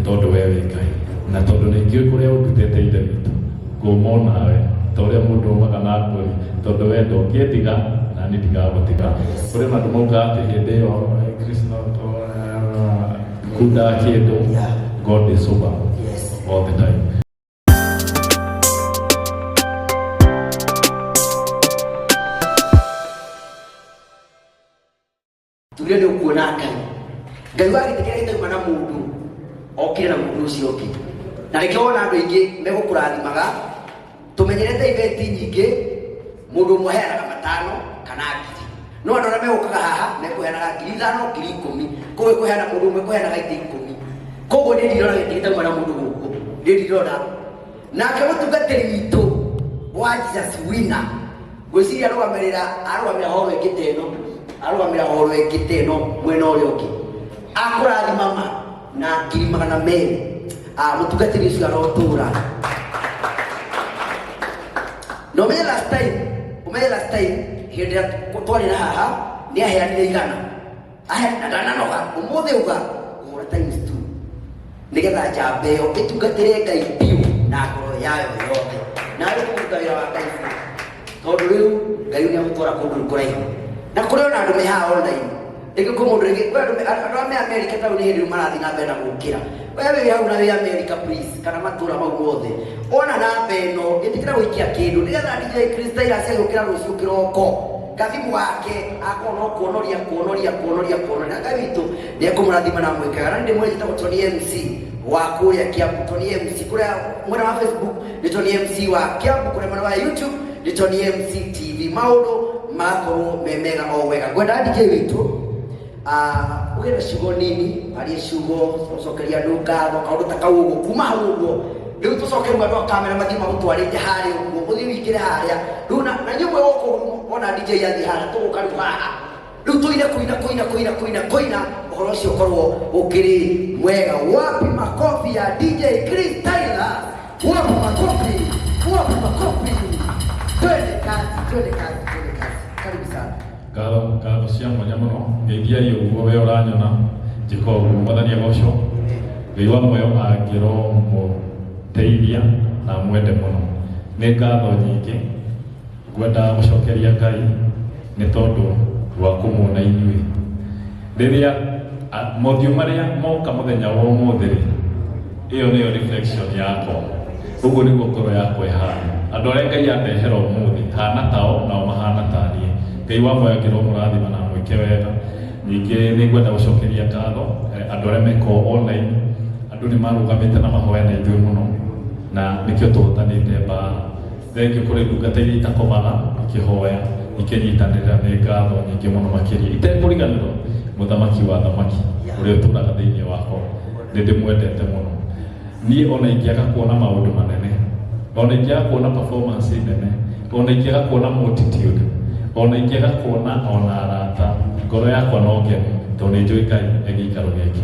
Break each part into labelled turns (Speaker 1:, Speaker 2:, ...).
Speaker 1: Tondũ we wĩ Ngai, na tondũ nĩ ingĩũĩ kũrĩa ũndutĩte, Ithe witũ, ngũma onawe ta ũrĩa mũndũ ũmaga na ngũri, tondũ we ndũngĩndiga na niĩ ndigagũtiga. Kũrĩ na andũ maugaga atĩ hĩndĩ ĩyo Chris no kunda kĩndũ. God is sober all the time.
Speaker 2: Tugire nĩ ũkuona Ngai. Ngai wa gĩtĩ kĩrĩa gĩtauma na mũndũ okire na mũndũ ũcio ũngĩ. Na nĩkĩo wona andũ aingĩ megũkũrathimaga. Tũmenyerete event nyingĩ, mũndũ ũmwe aheanaga 5 kana 1,000. No andũ arĩa megũkaga haha mekũheanaga 5,000, 10,000. Koguo ĩkũheana mũndũ ũmwe kũheanaga itĩ 10. Koguo niĩ ndirona gĩtĩ gĩtauma na mũndũ gũkũ. Niĩ ndirona. Nake mũtungatĩri witũ wa Jesus Winner, ngwĩciria arũgamĩrĩra horo ĩngĩ ta ĩno, arũgamĩrĩra horo ĩngĩ ta ĩno mwena ũrĩa ũngĩ. Akũrathima ma na 200,000. Ah, mũtungatĩri ũcio arotũra. Na ũmenye last time, ũmenye last time hĩndĩ ĩrĩa twarĩ na haha nĩ aheanire 100. Ahe na ndananoga ũmũthĩ uga kũhũra times 2 nĩgetha njamba ĩyo ĩtungatĩre Ngai biũ na ngoro yayo yothe. Na rĩu kũruta wĩra wa Ngai biũ. Tondũ rĩu Ngai nĩ agũtwara kũndũ kũraihu. Na kũrĩ ona andũ me haha online. Rĩngĩ kwĩ mũndũ rĩngĩ, kwĩ andũ arĩa me America ta rĩu nĩ hĩndĩ rĩu marathiĩ na mbere na gũkĩra. We wĩ hau na wĩ America please, kana matũra mau mothe. Wona namba ĩno, ĩtĩkĩra gũikia kĩndũ nĩgetha DJ Chris Taylor agĩũkĩra rũciũ kĩroko. Gathimu wake akorwo no kuonoria kuonoria kuonoria kuonoria. Na Ngai witũ nĩ ekũmũrathima na amwĩkaga. Na nĩ ndĩmwĩre njĩtagwo Tony MC wa kũrĩa Kiambu. Tony MC kũrĩa mwena wa Facebook nĩ Tony MC wa Kiambu, kũrĩa mwena wa YouTube nĩ Tony MC TV. Maũndũ magakorwo me mega o wega. Ngwenda DJ witũ uge na ciugo nini, arie ciugo ũcokeria andũ ngatho, kaũndũ ta kau ũguo. Kuma hau ũguo rĩu tũcoke rĩu andũ a kamera mathiĩ magũtwarĩte harĩa ũguo, ũthiĩ ũingĩre harĩa rĩu na nyũmwe gũkũ wona DJ athiĩ harĩa, tũgũka rĩu haha rĩu tũine kũina kũina kũina kũina kũina, ũhoro ũcio ũkorwo ũkĩrĩ mwega. Wapi makofi ya DJ Chris Taylor? Wapi makofi? Wapi makofi? Twende kazi, twende kazi, twende kazi. Karibu sana.
Speaker 1: Ngatho, ngatho cia mwanya mũno. Ngeithiai ũguo we ũranyona njĩka ũguo. Mwathani agocwo. Ngai wa muoyo angĩromũteithia na amwende mũno. Nĩ ngatho nyingĩ ngwendaga gũcokeria Ngai nĩ tondũ wa kũmuona inyuĩ. Rĩrĩa mothiũ marĩa moka mũthenya wa ũmũthĩ rĩ, ĩyo nĩyo reflection yakwa. Ũguo nĩguo ngoro yakwa ĩhana. Andũ arĩa Ngai andehera ũmũthĩ hana tao, nao mahana ta niĩ. Ngai wa muoyo angĩromũrathima na amwĩke wega. Ningĩ nĩ ngwenda gũcokeria ngatho andũ arĩa meko online. Andũ nĩ marũgamĩte na mahoya na ithuĩ mũno, na nĩkĩo tũhotanĩte mbara. Thengiũ kũrĩ ndungata iria itakomaga ikĩhoya ikĩnyitanĩrĩra, nĩ ngatho nyingĩ mũno makĩria. Itekũriganĩrwo mũthamaki wa thamaki ũrĩa ũtũraga thĩinĩ wakwa, nĩ ndĩmwendete mũno. Niĩ ona ingĩaga kuona maũndũ manene, ona ingĩaga kuona performance nene, ona ingĩaga kuona multitude, ona ingĩaga kuona ona arata, ngoro yakwa no ngenu tondũ nĩ njũĩ Ngai e gĩikaro gĩkĩ.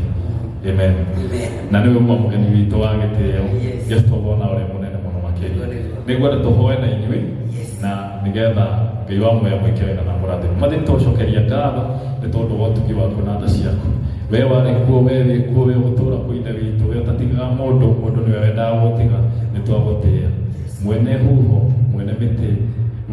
Speaker 1: Amen. Na nĩwe uma mũgeni witũ wa gĩtĩo, guest of honor ũrĩa mũnene mũno makĩria. Nĩngwenda tũhoe na inyuĩ na nĩgetha Ngai wa muoyo amwĩke wega na amũrathime. Mwathani, tũgũcokeria ngatho nĩ tondũ wa ũtugi waku na tha ciaku. We warĩ kuo, we wĩ kuo, we ũgũtũũra kuo, Ithe witũ. We ũtatigaga mũndũ, mũndũ nĩwe wendaga gũtiga. Nĩ twagũtĩĩa. Mwene huho, mwene mĩtĩ,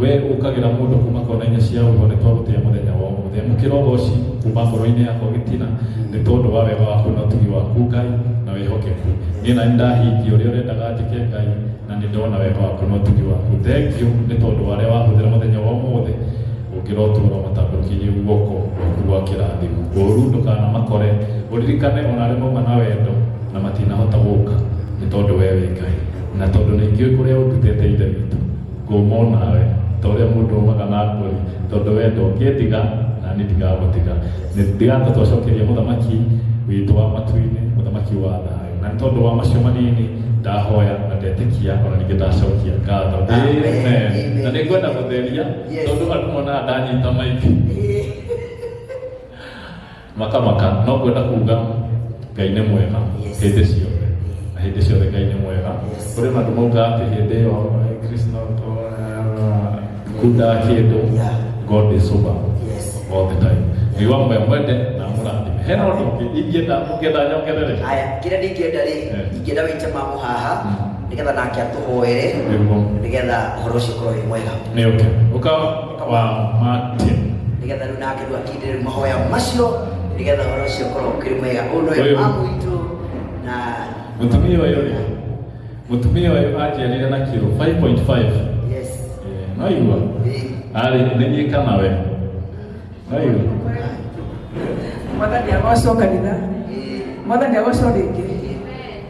Speaker 1: we ũkagĩra mũndũ kuma kona-inĩ cia huho, nĩ twagũtĩĩa mũthenya wa ũmũthĩ. Amũkĩra ũgoci kuma ngoro-inĩ yakwa gĩtina nĩ tondũ wa wega waku na ũtugi waku, Ngai, na wĩhokeku. Niĩ na nĩndahingia ũrĩa ũrendaga njĩke, Ngai, na nĩ ndona wega waku na ũtugi waku. Thengiũ nĩ tondũ wa arĩa wahũthĩra mũthenya wa ũmũthĩ, ũngĩrotũra matambũrũkĩirie guoko gwaku gwa kĩrathimo. Ũru ndũkanamakore, ũririkane ona arĩa mauma na wendo na matinahota gũka, nĩ tondũ we wĩ Ngai, na tondũ nĩ ingĩũĩ kũrĩa ũndutĩte, Ithe witũ, ngũma onawe ta ũrĩa mũndũ ũmaga na ngũri, tondũ we ndũngĩndiga na niĩ ndigagũtiga. Nĩ ngatho twacokeria mũthamaki witũ wa matu-inĩ, mũthamaki wa thayũ. Na nĩ tondũ wa macio manini ndahoya na ndetĩkia, ona ningĩ ndacokia ngatho. Amen. Na nĩ ngwenda gũtheria tondũ andũ monaga ndanyita maiki makamaka, no ngwenda kuga Ngai nĩ mwega hĩndĩ ciothe, na hĩndĩ ciothe Ngai nĩ mwega. Kũrĩ na andũ maugaga atĩ hĩndĩ ĩyo Chris no kunda kĩndũ. God is sober all the time. Ngai wa muoyo mwende na amũrathime. Hena ũndũ ũngĩ ingĩenda ũngĩenda nyongerere?
Speaker 2: Aya, kĩrĩa ndingĩenda rĩ, ingĩenda wĩte mamu haha nĩgetha nake atũhoere,
Speaker 1: Nĩguo.
Speaker 2: nĩgetha ũhoro ũcio ũkorwo wĩ mwega.
Speaker 1: Nĩ ũke ũka wa Martin.
Speaker 2: Nĩgetha rĩu nake rĩu akindĩre rĩu mahoya macio, nĩgetha ũhoro ũcio ũkorwo ũkĩrĩ mwega. Ũyũ nĩwe
Speaker 1: Ũyũ.
Speaker 2: mamu witũ na
Speaker 1: Mũtumia ũyũ rĩ, mũtumia ũyũ anjiarire na kiro 5.5.
Speaker 2: Yes.
Speaker 1: Eh, no igua
Speaker 2: Ĩĩ.
Speaker 1: arĩ nĩ niĩ kana we, no igua.
Speaker 3: Mwathani agocwo kanitha.
Speaker 2: Ĩĩ.
Speaker 3: Mwathani agocwo rĩngĩ.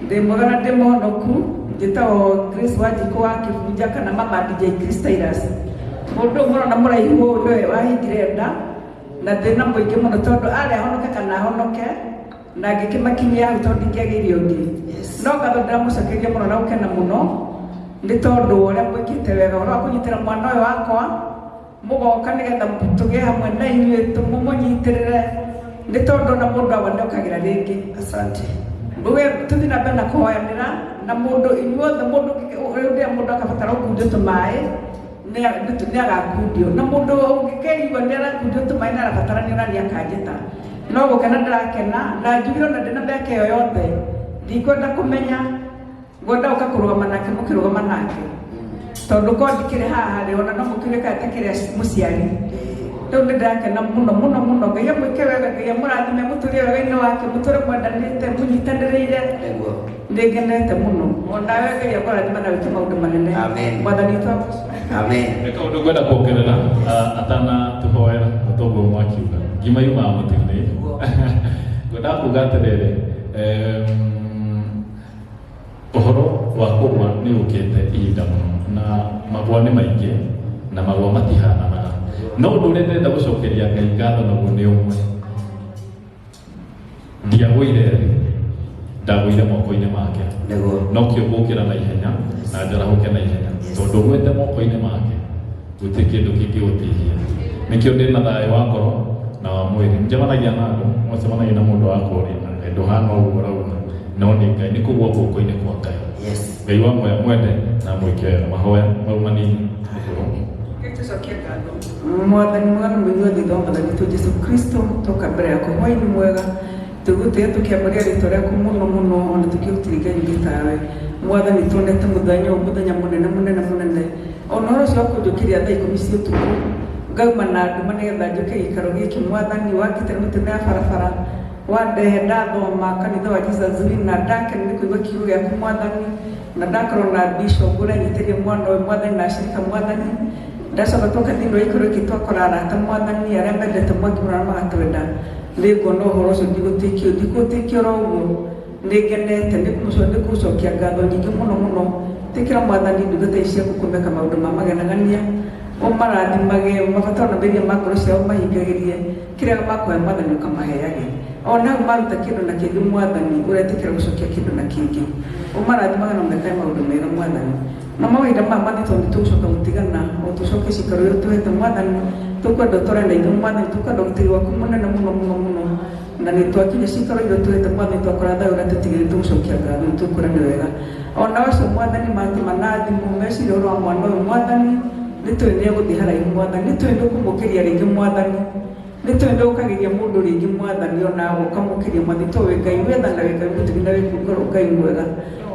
Speaker 3: Ndĩ mwega na ndĩ mũhonoku. Njĩtagwo Grace Wanjikũ wa Kĩbunja kana mama DJ Chris Tyrus. Mũndũ ũyũ mũrona mũraihu ũũ nĩwe wahingire nda na thĩna mũingĩ mũno, tondũ arĩ ahonoke kana ahonoke na ngĩkĩmakinyia hau, tondũ ndingĩagĩire ũngĩ.
Speaker 2: Yes.
Speaker 3: No ngatho ndĩramũcokeria mũno na gũkena mũno nĩ tondũ wa ũrĩa mwĩkĩte wega, ũhoro wa kũnyitĩra mwana ũyũ wakwa, mũgoka nĩgetha tũgĩe hamwe na inyuĩ, tũmũnyitĩrĩre, nĩ tondũ ona mũndũ awa nĩokagĩra rĩngĩ.
Speaker 2: Asante.
Speaker 3: We tũthiĩ na mbere na kũhoyanĩra na mũndũ inyuothe. Mũndũ rĩrĩa mũndũ akabatara gũkundio tũmaĩ, nĩ agakundio, na mũndũ ũngĩkeigua nĩ arakundio tũmaĩ na arabatarania ona nĩ akanjĩta. No gũkena ndĩrakena na njugire ona ndĩna mĩaka ĩyo yothe, ndikwenda kũmenya, ngwenda gũka kũrũgama nake, mũkĩrũgama nake, tondũ korwo ndikĩrĩ haha rĩ, ona no mũkĩure kana takĩrĩ mũciari. Rĩu nĩ ndĩrakena mũno mũno mũno. Ngai amwĩke wega, Ngai amũrathime, mũtũrie wega-inĩ wake, mũtũre mwendanĩte, mũnyitanĩrĩire.
Speaker 2: Nĩguo.
Speaker 3: Nĩ ngenete mũno. Onawe Ngai akũrathime na wĩke maũndũ manene.
Speaker 2: Amen.
Speaker 3: Mwathani witũ agocwo.
Speaker 2: Amen.
Speaker 1: Nĩ kaũndũ ngwenda kuongerera atana tũhoera toguo mwakiuga ngima yumaga mũtĩ-inĩ. Ngwendaga kuga atĩrĩrĩ, ũhoro wa kũgwa nĩ ũkĩte ihinda mũno, na magwa nĩ maingĩ na magwa matihananaga, no ũndũ ũrĩa ndĩrenda gũcokeria Ngai ngatho naguo nĩ ũmwe: ndiagũire thĩ, ndagũire moko-inĩ make.
Speaker 2: Nĩguo.
Speaker 1: No kĩo ngũkĩra na ihenya na njarahũke na ihenya,
Speaker 2: Yes.
Speaker 1: tondũ gwĩte moko-inĩ make gũtirĩ kĩndũ kĩngĩgũtihia. Nĩkĩo ndĩ na thayũ wa ngoro na wa mwĩrĩ. Njemanagia na andũ, mũcemanagia na mũndũ wa kũũria na ndũhana ũguo ũrauga, no nĩ Ngai, nĩ kũgwa guoko-inĩ kwa Ngai.
Speaker 2: Yes.
Speaker 1: Ngai wa muoya mwende na mwĩke wega. Mahoya mau manini mũkũrũ.
Speaker 3: Tũcokie ngatho. Mwathani mwega na mũinyuothe wa Mwathani witũ Jesu Kristo, toka mbere yaku hwainĩ mwega, tũgũtĩĩa tũkĩamũria rĩtwa rĩaku mũno mũno, ona tũkĩgũtĩria Ngai ũngĩ tawe. Mwathani, tuonete mũthenya ũyũ, mũthenya mũnene mũnene mũnene, ona ũhoro ũcio wa kũnjũkĩria thaa 10 cia ũtukũ, ngauma na nduma nĩgetha njũke gĩikaro gĩkĩ. Mwathani, wangitĩra mĩtino ya barabara, wandehe ndathoma kanitha wa Jesus Winner, ndakena nĩ kũigua kiugo gĩaku Mwathani, na ndakorwo na bishop ũranyitĩria mwana ũyũ Mwathani na acirika. Mwathani, ndacoka twoka thĩinĩ wa ikoro gĩkĩ, twakora arata Mwathani arĩa mendete Mwangi mũno na magatwenda. Nĩ nguona ũhoro ũcio ndigũtĩkio, ndigũtĩkio oro ũguo. Nĩ ngenete nĩ kũcokia ngatho nyingĩ mũno mũno. Tĩkĩra Mwathani ndungata ici ciaku kũmeka maũndũ ma magenagania, ũmarathimage, mabataro na meria ma ngoro ciao mahingagĩrie, kĩrĩa makoya Mwathani ũkamaheage. Ona hau maruta kĩndũ na kĩngĩ Mwathani, ũretĩkĩra gũcokia kĩndũ na kĩngĩ, ũmarathimage na ũmekage maũndũ mega Mwathani. Na mahinda maya mathiĩ, tondũ nĩtũgũcoka gũtigana, o tũcoke cikaro iria ũtũhete Mwathani, tũkwenda ũtũre na ithuĩ Mwathani, tũkwenda ũgitĩri waku mũnene mũno mũno mũno, na nĩ twakinya cikaro iria ũtũhete Mwathani, twakora thayũ ũrĩa tũtigĩrĩ, tũgũcokia ngatho, nĩ tũkwĩra nĩ wega. Ona acio Mwathani matũma na thimũ meciria ũhoro wa mwana ũyũ Mwathani, nĩ tũĩ nĩ egũthiĩ haraihu Mwathani, nĩ tũĩ nĩ ũkũmũkĩria rĩngĩ Mwathani, nĩ tũĩ nĩ ũkagĩria mũndũ rĩngĩ Mwathani, ona ũkamũkĩria Mwathani, tondũ wĩ Ngai wetha na wĩ Ngai mũtugi na wĩ ngoro Ngai mwega.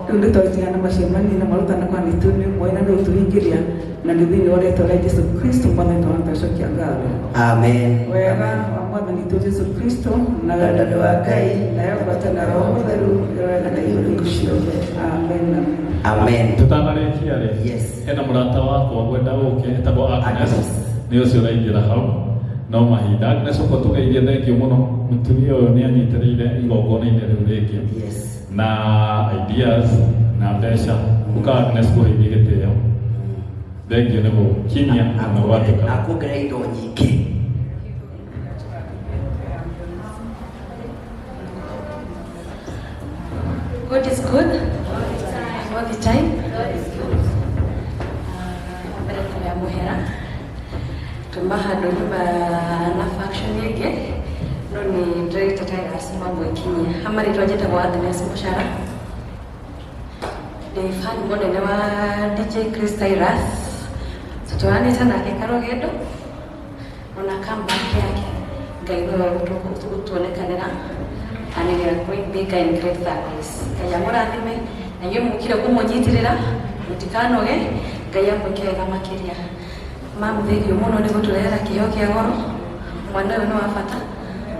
Speaker 3: Rĩu nĩ twatigana macio manini na marutana kwa nĩ tũĩ nĩ ũmwe na nĩ ũtũhingĩria, na nĩ thĩinĩ wa rĩtwa rĩa Jesu Kristo Mwathani twacokia ngatho.
Speaker 2: Amen.
Speaker 3: Wega wa Mwathani witũ Jesu Kristo na wendani wa Ngai nayo ngwatanĩro Roho Mũtheru ĩrorage na igũrũ ciothe. Amen, amen.
Speaker 2: Amen.
Speaker 1: Tũtanarĩkia rĩ,
Speaker 2: Yes.
Speaker 1: hena mũrata wakwa ngwenda ũke, etagwo Agnes.
Speaker 2: Agnes.
Speaker 1: Nĩ ũcio ũraingĩra hau no mahinda. Agnes, ũko tũgeithie. Thank you mũno. Mũtumia ũyũ nĩ anyitĩrĩire igongona-inĩ rĩu rĩngĩ
Speaker 2: Yes.
Speaker 1: na ideas na mbeca. Ũka Agnes, kũheithie gĩtĩo. Thank you nĩ gũkinyia na gwatũka.
Speaker 2: Akuongerera indo nyingĩ.
Speaker 4: God is good all the time. Mbere kũrĩa mũhera tuma handũ nyuma na faction ĩngĩ, no nĩ ndĩreta Titus Mamwekinyia hama rĩtwa njĩtagwo Agnes Mũcara. Ndĩ fan mũnene wa DJ Chris Tyrus, tũtwaranĩte nake karũgendo ona comeback yake. Ngai nĩwe ũgũtuonekanĩra and we are going bigger in great than this. Ngai amũrathime na inyuĩ mũkire kũmũnyitĩrĩra mũtikanoge. Ngai amwĩke wega makĩria. Mamu, thengiũ mũno nĩ gũtũrehera kĩheo kĩa goro. Mwana ũyũ nĩ wa bata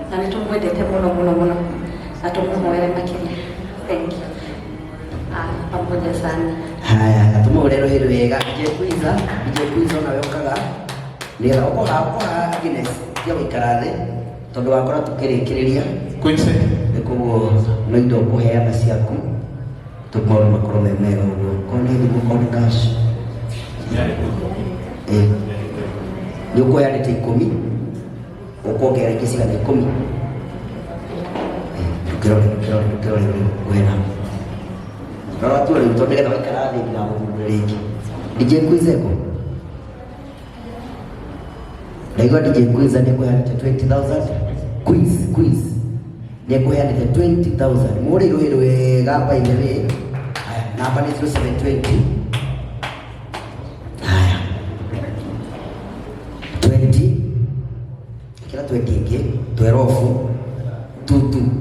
Speaker 4: na nĩ tũmwendete mũno mũno mũno na tũmũhoere makĩria. Thank you. Ah, pamoja sana.
Speaker 2: Haya, tumuhũre rũhĩ wega. DJ Kwiza, DJ Kwiza onawe ũkaga nĩgetha ũkoha ũkoha Agnes tia gũikara thĩ tondũ wakora tũkĩrĩkĩrĩria.
Speaker 1: Quincy.
Speaker 2: Nĩ koguo no indo ũkũheana ciaku tũ maũndũ makorwo me mega ũguo, korwo nĩ thimũ, korwo nĩ cash. Ĩ nĩ ũkũheanĩte 10, ũkuongerera ingĩ cigana? 10. Ndũkĩrore, ndũkĩrore, ndũkĩrore rĩu ngũhe rora tu rĩu tondũ nĩgetha waikara thĩ ndigagũthumbũre rĩngĩ. DJ Kwiza eko ndaigua DJ Kwiza nĩ kũheanĩte 20,000. Quiz, quiz nĩ kũheanĩte 20,000. Mũrĩ rũhĩ wega. By the way, haya, namba nĩ 0720. Haya, 20, ĩkĩra 20 ĩngĩ, 12 22.